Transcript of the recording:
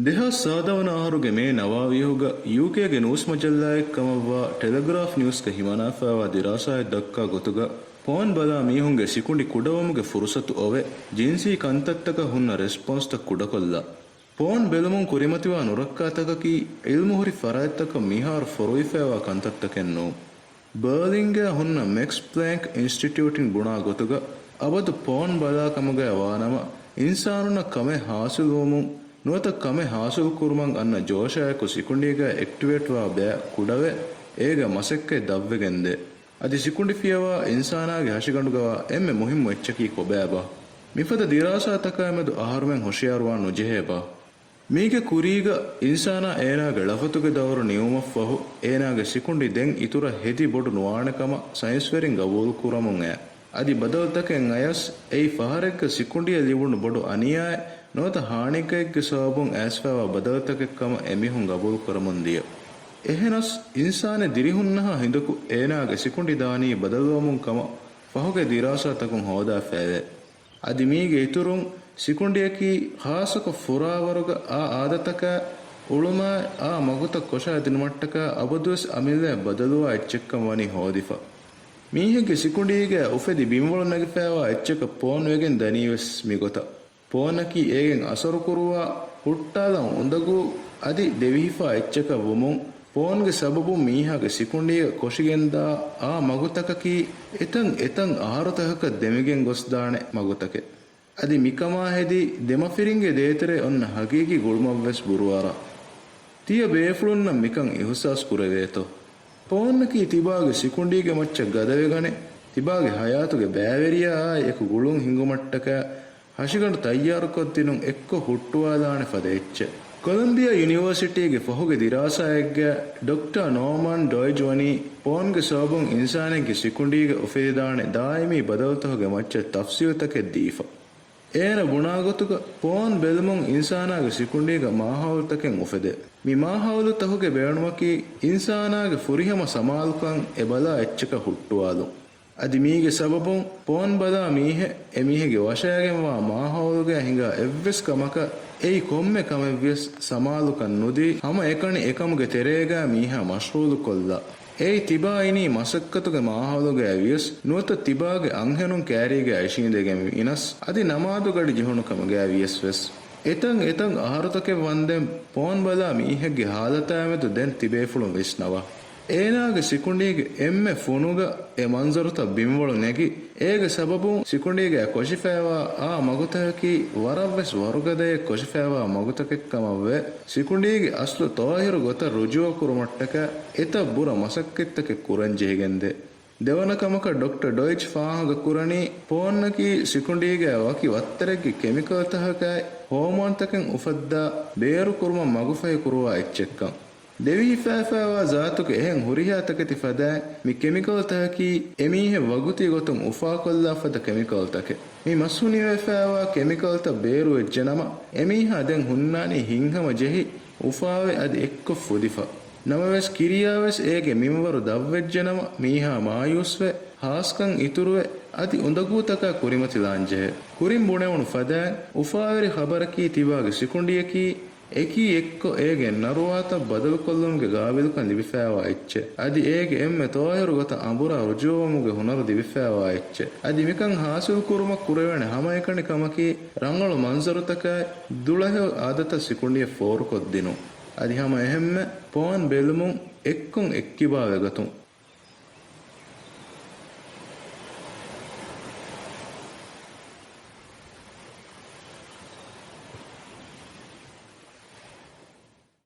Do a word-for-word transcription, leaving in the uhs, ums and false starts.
ދެހާސް ސާދަ ވަނަ އަހަރުގެ މޭ ނަވާވީހުގަ ޔޫކޭގެ ނޫސް މަޖައްލާއެއް ކަމަށްވާ ޓެލެގްރާފް ނިއުސްގަ ހިމަނާފައިވާ ދިރާސާއެއް ދައްކާ ގޮތުގަ، ޕޯން ބަލާ މީހުންގެ ސިކުނޑި ކުޑަވުމުގެ ފުރުސަތު އޮވެ، ޖިންސީ ކަންތައްތަކަށް ހުންނަ ރެސްޕޮންސްތައް ކުޑަކޮށްލާ. ޕޯން ބެލުމުން ކުރިމަތިވާ ނުރައްކާތަކަކީ އިލްމުހުރި ފަރާތްތަކަށް މިހާރު ފޮރުވިފައިވާ ކަންތައްތަކެއް ނޫން. ބާލިންގާ ހުންނަ މެކްސް ޕްލޭންކް އިންސްޓިޓިއުޓިން ބުނާ ގޮތުގަ، އަބަދު ޕޯން ބަލާ ކަމުގައި ވާނަމަ، އިންސާނުންނަށް ކަމެއް ހާސިލްވުމުން ނުވަތަ ކަމެއް ހާސިލް ކުރުމަށް އަންނަ ޖޯޝާއެކު ސިކުނޑީގައި އެކްޓިވޭޓްވާ ބައި ކުޑަވެ، އޭގަ މަސައްކަތް ދަށްވެގެންދޭ. އަދި ސިކުނޑި ފިޔަވާ އިންސާނާގެ ހަށިގަނޑުގަވާ އެންމެ މުހިއްމު އެއްޗަކީ ކޮބާބާ؟ މިފަދަ ދިރާސާތަކާމެދު އަހަރުމެން ހުޝިޔާރުވާން ނުޖެހޭބާ؟ މީގެ ކުރީގަ އިންސާނާ އޭނާގެ ޅަފަތުގެ ދައުރު ނިމުމަށްފަހު، އޭނާގެ ސިކުނޑި ދެން އިތުރަށް ހެދި ބޮޑު ނުވާނެ ކަމަށް ސައިންސްވެރިން ގަބޫލު ކުރަމުން އައި. އަދި ބަދަލުތަކެއް އަޔަސް، އެއީ ފަހަރެއްގަ ސިކުނޑިއަށް ލިބުނު ބޮޑު އަނިޔާއެއް ނުވަތަ ހާނިއެއްގެ ސަބަބުން އައިސްފައިވާ ބަދަލުތަކެއް ކަމަށް އެމީހުން ގަބޫލު ކުރަމުން ދިޔަ. އެހެނަސް، އިންސާނެއް ދިރިހުންނަހާ ހިނދަކު އޭނާގެ ސިކުނޑި ދާނީ ބަދަލުވަމުން ކަމަށް ފަހުގެ ދިރާސާތަކުން ހޯދާފައެވެ. އަދި މީގެ އިތުރުން، ސިކުނޑިއަކީ ޚާއްޞަކޮށް ފުރާވަރުގަ އާ އާދަތަކާ، އުޅުމާއި އާ މަގުތައް ކޮށާދިނުމަށްޓަކާ އަބަދުވެސް އަމިއްލައަށް ބަދަލުވާ އެއްޗެއްކަން ވަނީ ހޯދިފަ. މީހެއްގެ ސިކުނޑީގައި އުފެދި ބިންވަޅު ނެގިފައިވާ އެއްޗަކަށް ޕޯން ވެގެން ދަނީވެސް މިގޮތަށް. ޕޯނަކީ އޭގެން އަސަރުކުރުވާ، ހުއްޓާލަން އުނދަގޫ އަދި ދެވިހިފާ އެއްޗަކަށް ވުމުން، ޕޯންގެ ސަބަބުން މީހާގެ ސިކުނޑީގަ ކޮށިގެންދާ އާ މަގުތަކަކީ އެތަން އެތަން އަހަރުތަކަކަށް ދެމިގެން ގޮސްދާނެ މަގުތަކެއް. އަދި މިކަމާ ހެދި ދެމަފިރިންގެ ދޭތެރޭ އޮންނަ ހަގީގީ ގުޅުމަށްވެސް ބުރުއަރާ. ތިޔަ ބޭފުޅުންނަށް މިކަން އިހުސާސް ކުރެވޭތޯ؟ ޕޯންއަކީ ތިބާގެ ސިކުނޑީގެ މައްޗަށް ގަދަވެގަނެ، ތިބާގެ ހަޔާތުގެ ބައިވެރިޔާއާއި އެކު ގުޅުން ހިނގުމަށްޓަކާ، ހަށިގަނޑު ތައްޔާރުކޮށްދިނުން އެއްކޮށް ހުއްޓުވާލާނެ ފަދަ އެއްޗެއް. ކޮލަމްބިއާ ޔުނިވާސިޓީގެ ފަހުގެ ދިރާސާއެއްގަ ޑޮކްޓާ ނޯމަން ޑޮއިޖް ވަނީ ޕޯންގެ ސަބަބުން އިންސާނެއްގެ ސިކުނޑީގަ އުފެދިދާނެ ދާއިމީ ބަދަލުތަކުގެ މައްޗަށް ތަފްސީލުތަކެއް ދީފަ. އޭނަ ބުނާގޮތުގަ ޕޯން ބެލުމުން އިންސާނާގެ ސިކުނޑީގަ މާހައުލުތަކެއް އުފެދޭ. މި މާހައުލުތަކުގެ ބޭނުމަކީ އިންސާނާގެ ފުރިހަމަ ސަމާލުކަން އެ ބަލާ އެއްޗަކަށް ހުއްޓުވާލުން. އަދި މީގެ ސަބަބުން ޕޯން ބަލާ މީހެއް އެ މީހެއްގެ ވަށައިގެންވާ މާހައުލުގައި ހިނގާ އެއްވެސް ކަމަކަށް އެއީ ކޮންމެ ކަމެއްވިޔަސް ސަމާލުކަން ނުދީ، ހަމައެކަނި އެކަމުގެ ތެރޭގައި މީހާ މަޝްޣޫލުކޮށްލާ. އެއީ ތިބާ އިނީ މަސައްކަތުގެ މާހައުލުގައި ވިޔަސް ނުވަތަ ތިބާގެ އަންހެނުން ކައިރީގައި އިށީނދެގެން ވިޔަސް އަދި ނަމާދުގަޑި ޖެހުނު ކަމުގައި ވިޔަސް ވެސް. އެތަން އެތަން އަހަރުތަކެއް ވަންދެން ޕޯން ބަލާ މީހެއްގެ ހާލަތާމެދު ދެން ތިބޭފުޅުން ވިސްނަވާ. އޭނާގެ ސިކުނޑީގެ އެންމެ ފުނުގަ އެ މަންޒަރުތައް ބިންވަޅު ނެގި، އޭގެ ސަބަބުން ސިކުނޑީގައި ކޮށިފައިވާ އާ މަގުތަކަކީ ވަރަށްވެސް ވަރުގަދަޔަށް ކޮށިފައިވާ މަގުތަކެއްކަމަށްވެ، ސިކުނޑީގެ އަސްލު ޠާހިރު ގޮތަށް ރުޖޫޢަކުރުމަށްޓަކާ އެތައް ބުރަ މަސައްކަތްތަކެއް ކުރަންޖެހިގެންދޭ. ދެވަނަ ކަމަކަށް ޑޮކްޓަރ ޑޮއިޗް ފާހަގަކުރަނީ، ޕޯންއަކީ ސިކުނޑީގައި ވަކި ވައްތަރެއްގެ ކެމިކަލްތަކަކާއި ހޯމޯންތަކެއް އުފައްދާ ބޭރުކުރުމަށް މަގުފަހި ކުރުވާ އެއްޗެއްކަން. ދެވިހިފައިފައިވާ ޒާތުގެ އެހެން ހުރިހާ ތަކެތި ފަދައިން މި ކެމިކަލްތަކަކީ އެމީހެއް ވަގުތީ ގޮތުން އުފާކޮށްލާ ފަދަ ކެމިކަލްތަކެއް. މި މަސްހުނިވެފައިވާ ކެމިކަލްތައް ބޭރުވެއްޖެނަމަ، އެމީހާ ދެން ހުންނާނީ ހިތްހަމަ ޖެހި، އުފާވެ އަދި އެއްކޮށް ފުދިފަ. ނަމަވެސް ކިރިޔާވެސް އޭގެ މިންވަރު ދަށްވެއްޖެނަމަ، މީހާ މާޔޫސްވެ، ހާސްކަން އިތުރުވެ، އަދި އުނދަގޫތަކާ ކުރިމަތިލާންޖެހޭ. ކުރިން ބުނެވުނު ފަދައިން، އުފާވެރި ޚަބަރަކީ ތިބާގެ ސިކުނޑިއަކީ އެކީ އެއްކޮށް އޭގެ ނަރުވާތައް ބަދަލުކޮށްލުމުގެ ގާބިލުކަން ލިބިފައިވާ އެއްޗެއް. އަދި އޭގެ އެންމެ ޠާހިރު ގޮތަށް އަނބުރާ ރުޖޫޢަވުމުގެ ހުނަރު ލިބިފައިވާ އެއްޗެއް. އަދި މިކަން ހާސިލް ކުރުމަށް ކުރެވޭނެ ހަމައެކަނި ކަމަކީ ރަނގަޅު މަންޒަރުތަކާއި ދުޅަހެޔޮ އާދަތައް ސިކުނޑިއަށް ފޯރުކޮށްދިނުން. އަދި ހަމަ އެހެންމެ ޕޯން ބެލުމުން އެއްކޮށް އެއްކިބާވެގަތުން.